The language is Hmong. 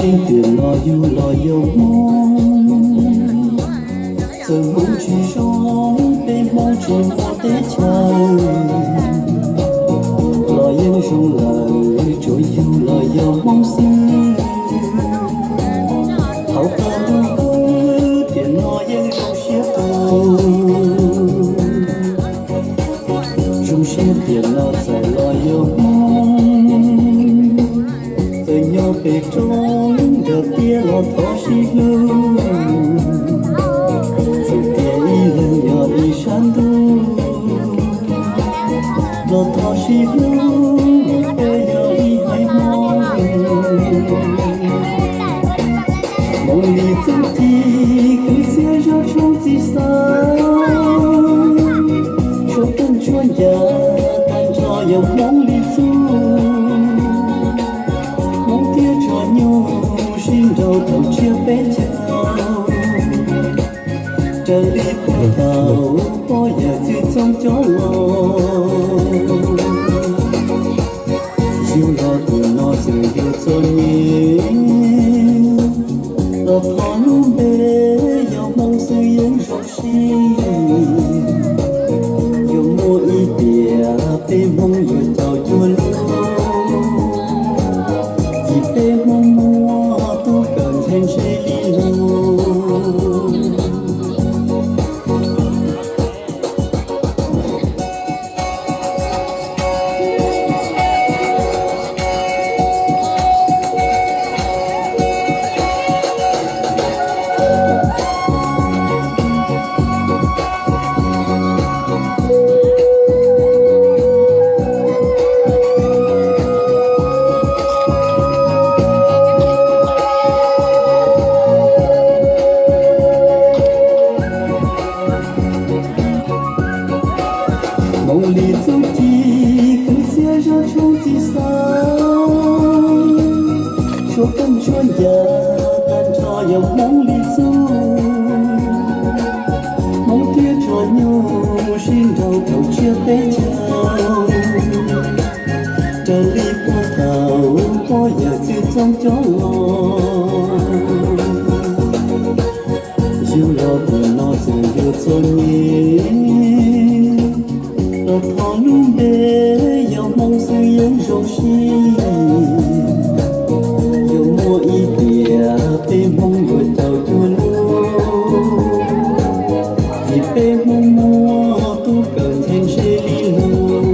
Tiam no yug los yog Hmoob, txawm Hmoob tsis zoo, peb Hmoob tsis muaj teb chaws, los yeej zoo lawm, tsuav yug los yog Hmoob xwb. Thaum kawg ntuj khwb, tiam no yeej zoo siab rau. Zoo siab tiam no txawm los yog Hmoob, txawm nyob pem roob nrag tiaj los thov sib hlub. Txawm tias ib leeg nyob ib sab ntuj, los thov sib hlub, peb yog ib haiv Hmoob. Hmoov li txuj ci, kwv txhiaj zaj tshoob txi xav, tshuaj teej tshuaj ncas, tag nrho yog Hmoob li txuj. Hmoob thiaj tsuas nyuaj sib nraus thaum tsiab peb caug, raws li puag thaum pog yawm txwj txoob coj los. Yug los tiam no txawm yuav txom nyem, los thov lub npe yog Hmoob xwb yeej zoo siab. Yuav muaj ib tiam peb Hmoob yuav caum cuag lub, vim peb Hmoob muaj tub kawm nthe ntshe li lug. Hmoov li txuj ci, kwv txhiaj zaj tshoob txi xav, tshuaj teej tshuaj ncas, tag nrho yog Hmoob li txuj. Hmoob thiaj tsuas nyuaj sib nraus thaum tsiab peb caug, raws li puag thaum pog yawm txwj txoob coj los. Yug los tiam no txawm yuav txom nyem, los thov lub npe yog Hmoob xwb yeej zoo siab. Yuav muaj ib tiam peb Hmoob yuav caum cuag lub, vim peb Hmoob muaj tub kawm nthe ntshe li lug.